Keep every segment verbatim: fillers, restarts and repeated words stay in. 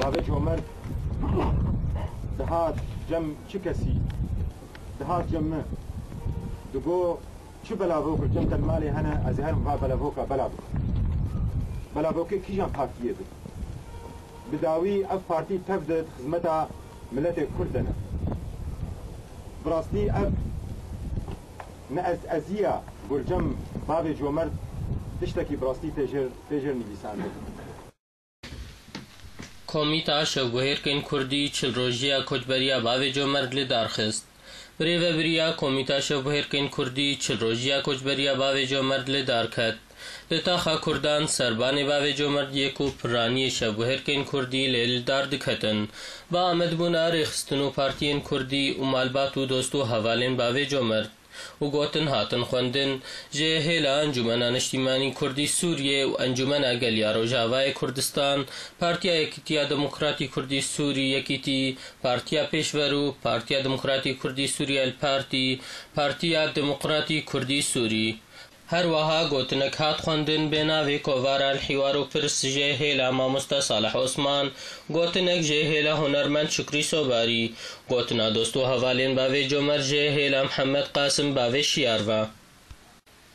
Bavê Comerd dihat cem çi kesî, dihat cem min, digo, çi belavok li cem te li malê hene, ez ê herim va belavoka belav bikim. Belavokê kîjan partiyê be? Bi dawî ev partî tev di xizmeta miletê Kurd de ne. Bi rastî ev neezeziya gurcem bavê Comerd tiştekî bi rastî tê jêr, tê jêr nivîsandin. Komîta Şevbihêrkên Kurdî çil rojiya koçberiya bavê Comerd li dar xist. Birêvebiriya Komîta Şevbihêrkên Kurdî çil rojiya koçberiya bavê Comerd li dar ket. Li taxa Kurdan serbanê bavê Comerd yê ku piraniyê şevbihêrkên Kurdî lê li dar diketin, bi amedbûna rêxistin û partiyên Kurdî û malbat û dost û hevalên bavê Comerd û gotin hatin xwendin, ji hêla Encûmena Niştîmanî Kurdî Sûriyê û Encûmena Gel ya Rojavayê Kurdistan, Partiya Yekîtiya Demokratî Kurdî Sûrî, Yekîtî, Partiya Pêşverû, Partiya Demokratî Kurdî Sûrî, El Partî, Partiya Demokratî Kurdî Sûrî. Her wiha gotinek hat xwendin bê navê Kovara El Hîwar û Pirs jê hêla Mamoste Salih Osman, gotinek jê hêla hunermend Şukrî Sobarî, gotina dost û hevalên bavê Comerd jê hêla Mihemed Qasim bavê Şiyar ve.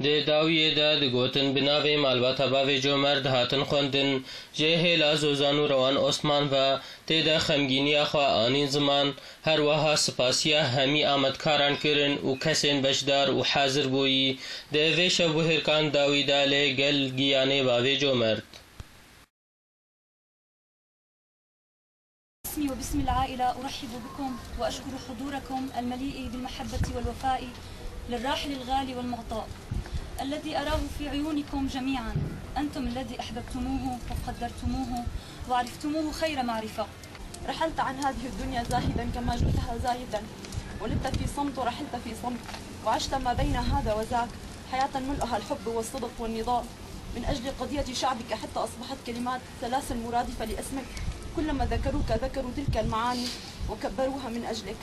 Di dawiyê de digotin bi navê malbata bavê Comerd hatin xwendin, jê hêla Zozan û Rewan Osman ve tê de xemgîniya xwe anîn ziman, her wiha spasiya hemî amedkaran kirin û kesên beşdar û hazir bûyî di vê şevbihêrkan dawî de lê gel giyanê bavê Comerd. باسمي وباسم العائلة أرحب بكم وأشكر حضوركم المليء بالمحبة والوفاء للراحل الغالي والمعطاء الذي أراه في عيونكم جميعا. أنتم الذي أحببتموه وقدرتموه وعرفتموه خير معرفة. رحلت عن هذه الدنيا زاهدا كما جئتها زاهدا، ولدت في صمت ورحلت في صمت، وعشت ما بين هذا وذاك حياة ملؤها الحب والصدق والنضال من أجل قضية شعبك، حتى أصبحت كلمات سلاسل مرادفة لاسمك، كلما ذكروك ذكروا تلك المعاني وكبروها من أجلك.